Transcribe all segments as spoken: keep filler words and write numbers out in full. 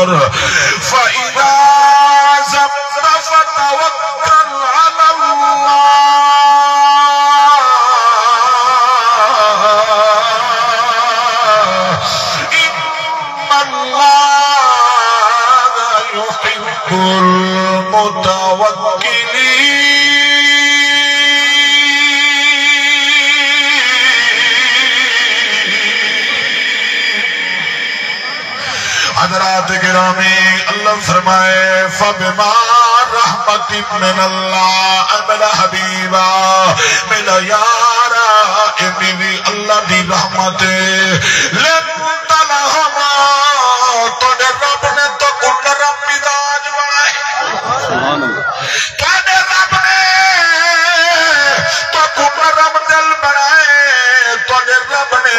فإذا عزمت فتوكل على الله، إن الله يحب المتوكلين. حضرات گرامی، اللہ فرمائے، فبما رحمت من اللہ، اے میرا حبیبا، میرا یارا، اے میری اللہ دی رحمت ہے۔ لنت لہما، تیرے رب نے تیکوں نرم مزاج بنائے۔ سبحان اللہ۔ تیرے رب نے تیکوں نرم دل بنائے، تیرے رب نے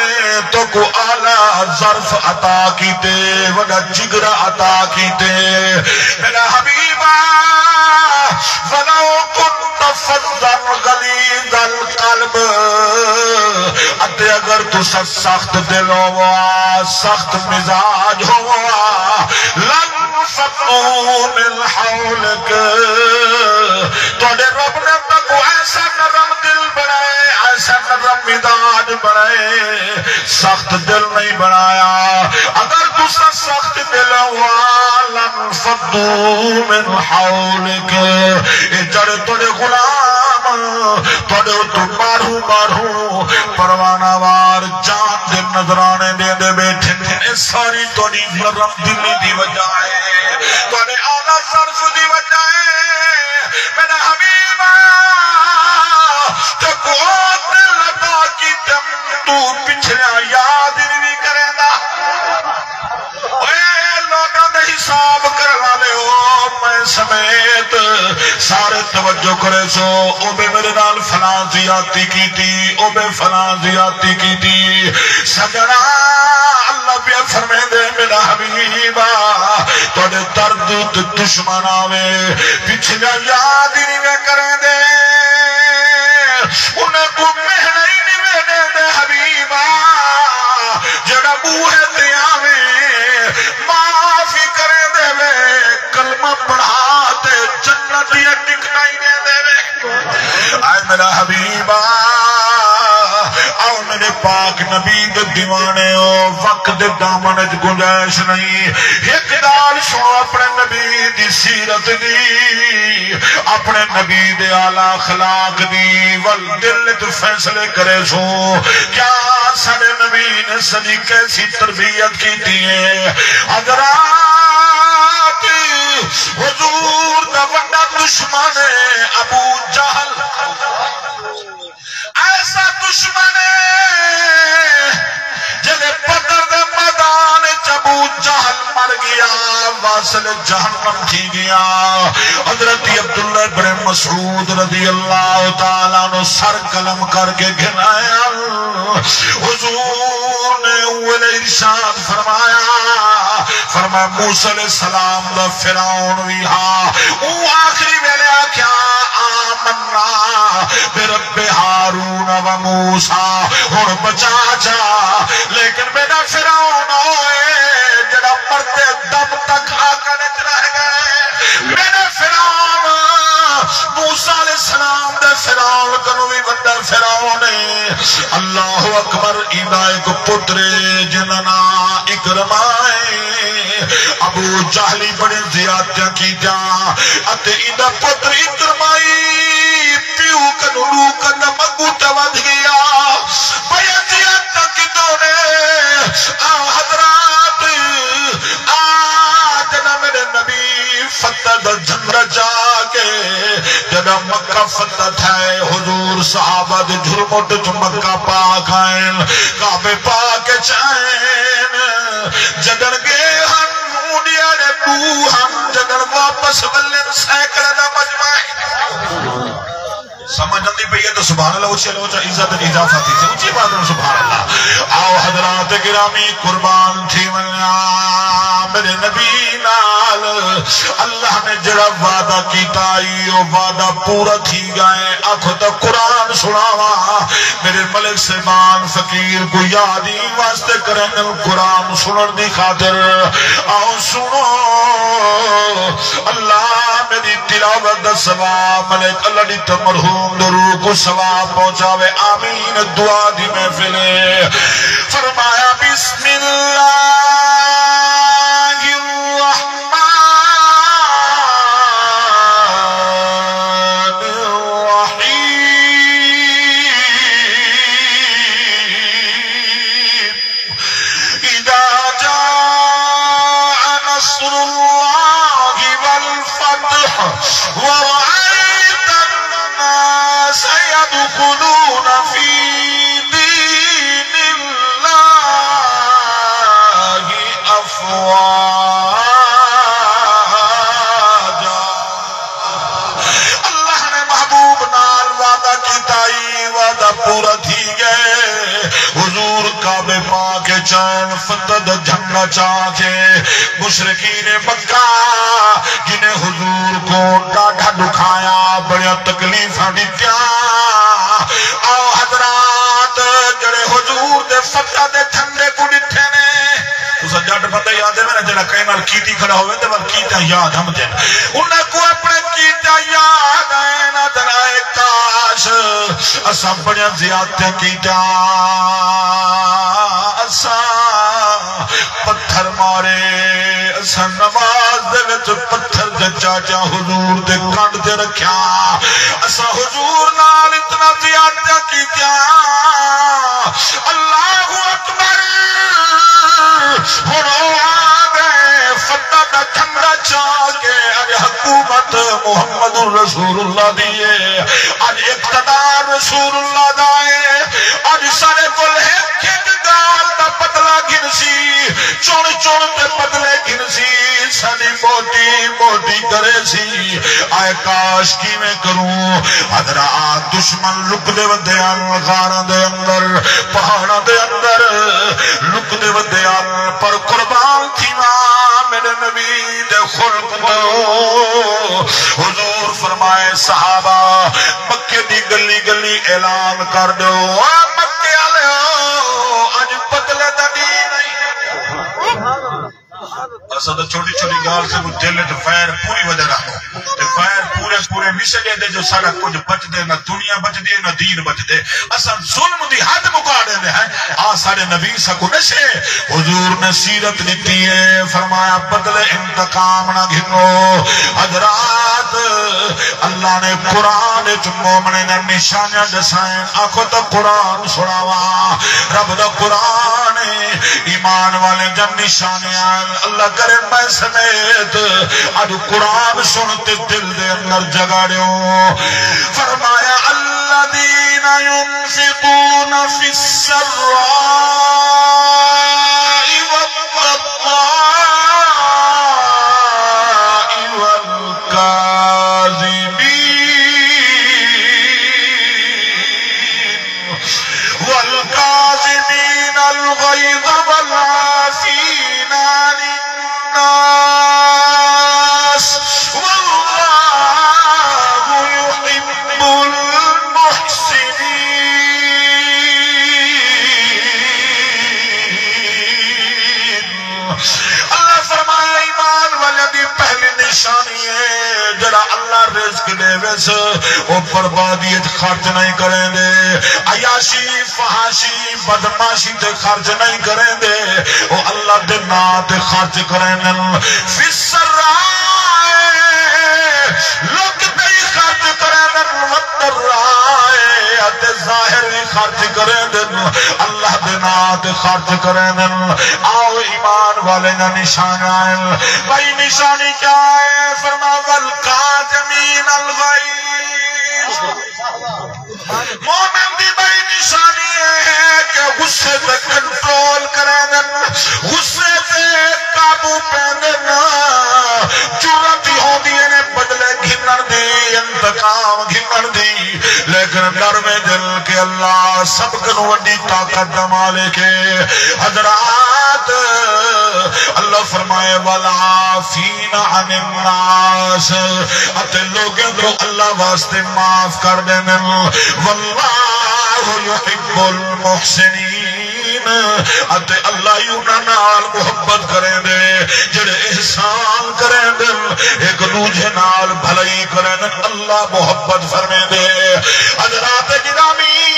تیکوں اعلیٰ ظرف عطا کیتے، وݙا جگرا عطا کیتے۔ میرا حبیبا، ولو کنت فظا غلیظ القلب، اتے اگر تساں سخت دل ہووا، سخت مزاج ہووا، لن فضوا من حولک، تیرے رب نے تیکوں ایسا نرم دل بنائے، ایسا نرم مزاج بنائے، سخت دل نہیں بنایا۔ اگر تساں سخت دل ہوا، لن فضوا من حولک، اے جڑے تیرے غلام تیرے اتوں ٻاہروں ٻاہروں پروانہ وار جان دے نذرانے ݙیندے ٻیٹھن، اے ساری تیری نرم دلی دی وجہ ہے، تیرے اعلیٰ ظرف دی وجہ ہے۔ میرا حبیب، تیکوں او دل عطا کیتم، توں پچھلیاں یاد ہی نہیں کریندا۔ اے لوکاں دے حساب کرݨ والے ہو، میں سمیت سارے توجہ کریسو، او بے میرے نال فلاں زیادتی کیتی، او بے فلاں زیادتی کیتی۔ سجݨا، اللہ پیا فرمیندے، میرا حبیبا، تیرے درد تے دشمن آوے، پچھلا یاد ہی نہیں کریندے، انہاں کوں مہݨا ہی نہیں ݙیندے حبیبا، جیڑھا بوہے تے آوے، معاف ہی کریندے وے، کلمہ پڑھا تے جنت دیاں ٹکٹاں ہی ݙیندے وے۔ اے میرا حبیبا، او میرے پاک نبی دے دیوانے ہو، وقت دے دامن اچ گنجائش نہیں۔ ہک ڳالھ سݨو اپݨے نبی دی سیرت دی، اپݨے نبی دے اعلیٰ اخلاق دی، ول دل اچ فیصلے کریسوں، کیا ساݙے نبی نے ساݙی کیسی تربیت کیتی ہے؟ حضرات، حضور دا وݙا دشمن ہے ابو جہل۔ ایسا دشمن ہے، جیڑھے بدر دے میدان اچ ابو جہل مر ڳیا، واصل جہنم تھی ڳیا۔ حضرت عبداللہ ابن مسعود رضی اللہ تعالیٰ عنہ سر قلم کر کے گھن آیا۔ حضور نے اوں ویلے ارشاد فرمایا، فرمایا، موسیٰ علیہ السلام دا فرعون وی ہا، اوں آخری ویلے آکھیا، آمنا برب ہارون و موسیٰ، ہݨ بچا جا۔ لیکن میݙا فرعون اوئے جیڑھا مردے دم تک آکڑ اچ رہ ڳئے۔ میݙا فرعون موسیٰ علیہ السلام دے فرعون کنوں وی وݙا فرعون ہے۔ اللہ اکبر۔ ایندا ہک پتر ہے جیندا ناں عکرمہ ہے۔ ابو جہل ہی بڑی زیادتیاں کیتیاں اتے ایندا پتر عکرمہ ہی پیو کنوں ݙو قدم اڳوں تے ودھ ڳیا۔ بڑی زیادتیاں کیتیاں نے۔ آ حضرات، آ جݙاں میرے نبی فتح دا جھنڈا چا کے جݙاں مکہ فتح تھئے، حضور صحابہ دے جھرمٹ چ مکہ پاک آئن، کعبے پاک اچ آئن۔ جݙݨ ڳئے ہن، اوں ݙیہاڑے ݙو ہن، جݙݨ واپس ولن سینکڑے دا مجمع ہے۔ سمجھ آندی پئی ہے تو سبحان اللہ، اچھے لوچا عزت دی اضافہ تھی سے، اچھی بات ہے، سبحان اللہ۔ آؤ حضرات گرامی، قربان تھی ونجا میرے نبی نال۔ اللہ نے جڑا وعدہ کیتا ای، او وعدہ پورا تھی ڳئے۔ آکھو تو قرآن سناواں، میرے ملک سلیمان فقیر کو یاد ہی واسطے کریں قرآن سنن دی خاطر۔ آؤ سنو، اللہ میری تلاوت دا ثواب ملک اللہ دی تے مرحوم دے روح کو ثواب پہنچاوے۔ آمین۔ دعا دی محفل ہے۔ فرمایا، بسم اللہ الرحمن الرحیم۔ إذا جاء نصر الله والفتح ورأيت الناس يدخلون في دين الله أفواجا۔ اللہ نے محبوب نال وعدہ کیتا ای، وعدہ پورا تھی ڳئے۔ حضور کعبے پاک اچ آئن، فتح دا جھنڈا چا کے مشرکین مکہ جنہیں حضور کو ݙاڈھا ݙکھایا، بڑیاں تکلیفاں ݙتیاں۔ آؤ حضرات، جڑے حضور دے فتح دے جھنڈے کو ݙٹھے نے، تساں جٹ بندے یاد ہے نا، جڑا کہیں نال کیتی کھڑا ہوئے تے ول کیتیاں یاد ہم جن۔ انہاں کو اپنے کیتیاں یاد آئے نا، ذرا کاش اساں بڑیاں زیادتیاں کیتیاں، اساں پتھر مارے، اساں نماز دے وچ پتھر جچا چا حضور دے کنڈ تے رکھیا، اساں حضور نال اتنا زیادتیاں کیتیاں۔ اللہ اکبر۔ ہن او آ ڳئے، فتح دا جھنڈا چا کے۔ اڄ حکومت محمد رسول اللہ دی ہے، اڄ اقتدار رسول اللہ دا ہے۔ اڄ ساݙے کول ہک ہک ڳالھ دا بدلہ گھنسی، چݨ چݨ تے بدلے گھنسی، ساݙی بوٹی بوٹی کریسی۔ آئے کاش کیویں کروں؟ حضرات، دشمن لکدے ودے ہن، غاراں دے اندر، پہاڑاں دے اندر لکدے ودے ہن، پر قربان تھیواں میرے نبی دے خلق دو۔ حضور فرمائے، صحابہ، مکے دی گلی گلی اعلان کر ݙیو، اے مکے آلیو، اڄ بدلے دا ݙینہہ نہیں۔ اساں تاں چھوٹی چھوٹی ڳالھ تے کوئی دل اچ ویر پوری وجہ رکھدوں۔ تے ویر پورے پورے نی سڳیندے جو ساݙا کجھ بچدے، نہ دنیا بچدی ہے، نہ دین بچدے۔ اساں ظلم دی حد مکا ݙیندے ہیں۔ آ ساݙے نبی ساکوں ݙسے، حضور نے سیرت ݙتی ہے، فرمایا، بدلے انتقام نہ گھنو۔ حضرات، اللہ نے قرآن اچ مومنیں دیاں نشانیاں ݙسائن۔ آکھو تاں قرآن سݨاواں۔ رب دا قرآن ہے، ایمان والے دیاں نشانیاں۔ اللہ کرے میں سمیت اڄ قرآن سݨ تے دل دے اندر جگاڑیوں۔ فرمایا، الذين ينفقون في السراء والضراء والكاظمين، والكاظمين الغيظ والعافين عن الناس، والله يحب المحسنين۔ اللہ فرمایا، ایمان والے دی پہلی نشانی ہے، جڑا اللہ رزق ݙے ویس، او بربادی اچ خرچ نہیں کریں دے، عیاشی، فحاشی، بدمعاشی تے خرچ نہیں کریں دے، او اللہ دے ناں تے خرچ کریں دے۔ فی السراء، لک تے ہی خرچ کریں دے، والضراء، اتے ظاہر ہی خرچ کریں دے، اللہ دے ناں تے خرچ کریں دے۔ آؤ ایمان والے دا نشانہ ہے۔ بھائی نشانی کیا ہے؟ فرما، والکاظمین الغیظ۔ مومن دی بئی نشانی اے ہے کہ غصے تے کنٹرول کریندن، غصے تے قابو پیندن۔ جرات ہوندی ہے نے بدلے گھنن دی، انتقام گھنن دی، اللہ سب کنوں وݙی طاقت دا مالک ہے۔ حضرات، اللہ فرمائے، "والعافین عن الناس"، اتے لوگاں کوں اللہ واسطے معاف کر ݙیندن۔ "واللہ یحب المحسنین"، اتے اللہ ہی انہاں نال محبت کریندے جڑے احسان کریندن، ہک ݙوجھے نال بھلائی کریندن۔ اللہ محبت فرمیندے۔ حضرات گرامی،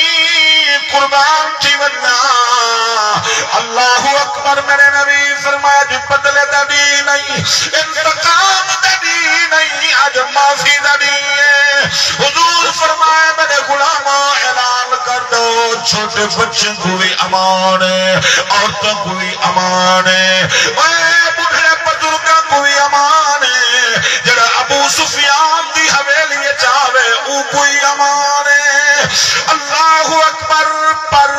قربان تھی ونجاں۔ اللہ اکبر۔ میرے نبی فرمایا جی، بدلے دا ݙینہہ نہیں، انتقام دا ݙینہہ نہیں، اڄ معافی دا ݙینہہ ہے۔ حضور فرمایا، میرے غلاماں، اعلان کر ݙو، چھوٹے بچے کوں وی امان ہے، عورتاں کوں وی امان ہے، اے بڈھڑے بزرگاں کوں وی امان ہے، جڑا ابو سفیان دی حویلی اچ آوے، اوں کوں وی امان ہے۔ اللہ اکبر۔ پر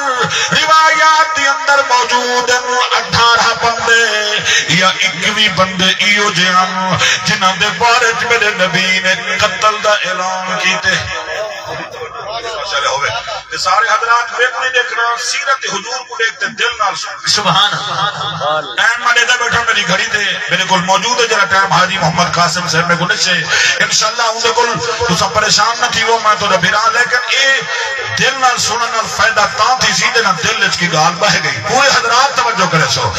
روایات دے اندر موجود ہیں اٹھارہ بندے یا اکوی بندے ایہو جے ہن، جنہاں دے بارے وچ میرے نبی نے قتل دا اعلان کیتے۔ چلے ہوئے۔ تے سارے حضرات میکوں نہیں ݙیکھݨا، سیرت حضور کوں ݙیکھ تے دل نال سݨ۔ سبحان اللہ۔ ٹائم میں ݙیہدا ٻیٹھاں، میری گھڑی تے میرے کول موجود ہے، جڑا ٹائم حاجی محمد قاسم صاحب میکوں ݙسے، انشاءاللہ اوندے کول تساں پریشان نہ تھیوو، میں تہاݙا بھرا، لیکن اے دل نال سݨن نال فائدہ تاں تھیسی جݙاں دل وچ کوئی ڳالھ ٻہہ ڳئی۔ پورے حضرات توجہ کریسو۔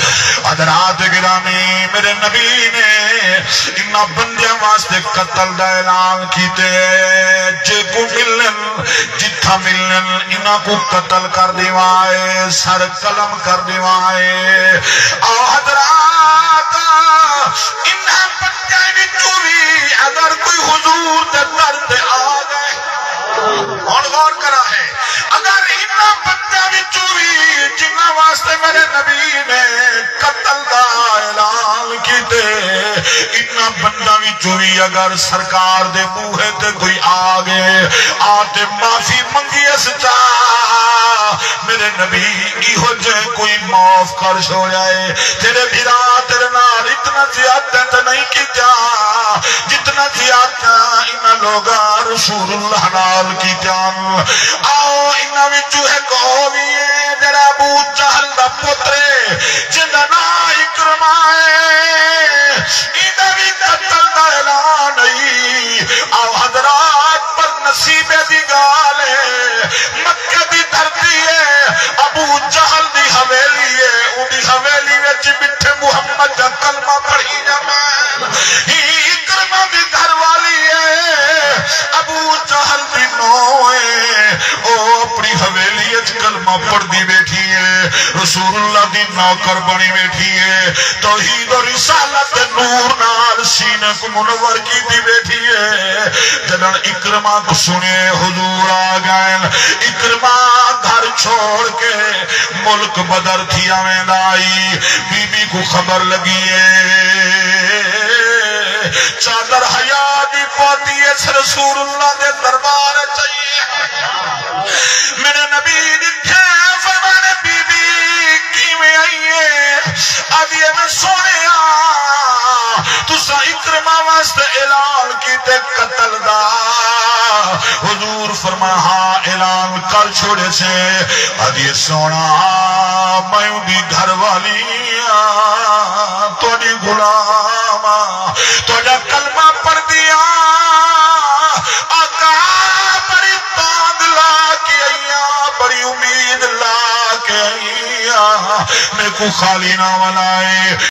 حضرات گرامی، میرے نبی نے انہاں بندیاں واسطے قتل دا اعلان کیتے، جیکوں ملن، جتھاں ملن، انہاں کوں قتل کر ݙیواں اے، سر قلم کر ݙیواں اے۔ آ حضرات، انہاں بندیاں وچوں وی اگر کوئی حضور دے در تے آ ڳئے، ہݨ غور کرا ہے، اگر انہاں بندیاں وچوں وی جنہاں واسطے میرے نبی نے قتل دا اعلان کیتے، انہاں بندیاں وچوں وی اگر سرکار دے بوہے تے کوئی آ ڳئے، آ تے معافی منگی اس چا، میرے نبی ایہو جے کوئی معاف کر چھوڑیا ہے۔ تیرے بھرا تیرے نال اتنا زیادہ تے نہیں کیتا جتنا زیادہ انہاں لوگاں رسول اللہ نال کیتیاں۔ آؤ، انہاں وچوں ہک او وی ہے جڑا ابو جہل دا پتر ہے، جیندا ناں عکرمہ ہے، ایندا وی قتل دا اعلان ہے۔ آؤ حضرات، پر نصیبے دی ڳالھ ہے، مکے دی دھرتی ہے، ابو جہل دی حویلی ہے، اوندی حویلی وچ ٻیٹھے محمد دا کلمہ پڑھی جاندے۔ ہی عکرمہ دی گھر والی ہے، ابو جہل دی نو ہے، او اپݨی حویلی اچ کلمہ پڑھدی ٻیٹھی ہے، رسول اللہ دی نوکر بݨی ٻیٹھی ہے، توحید و رسالت دے نور نال سینے کوں منور کیتی ٻیٹھی ہے۔ جݙݨ عکرمہ کوں سݨے حضور آ ڳئن، عکرمہ گھر چھوڑ کے ملک بدر تھیا ویندا ہئی۔ بی بی کوں خبر لڳی ہے، چادر حیا دی پاتی اس رسول اللہ دے دربار اچ آئی ہے۔ میرے نبی ݙٹھے، فرمانے، بی بی کیویں آئی ہے؟ آہدی ہے، میں سوہݨیا، تساں عکرمہ واسطے اعلان کیتے قتل دا۔ حضور فرمایا، ہاں، اعلان کر چھوڑے سے۔ آہدی ہے، سوہݨا، میں اوندی گھر والی ہاں، تہاݙی غلام ہاں، تہاݙا کلمہ پڑھدی ہاں۔ آقا، بڑی تانگھ لا کے آئی ہاں، بڑی امید لا کے آئی ہاں، میکوں خالی نہ ولائے۔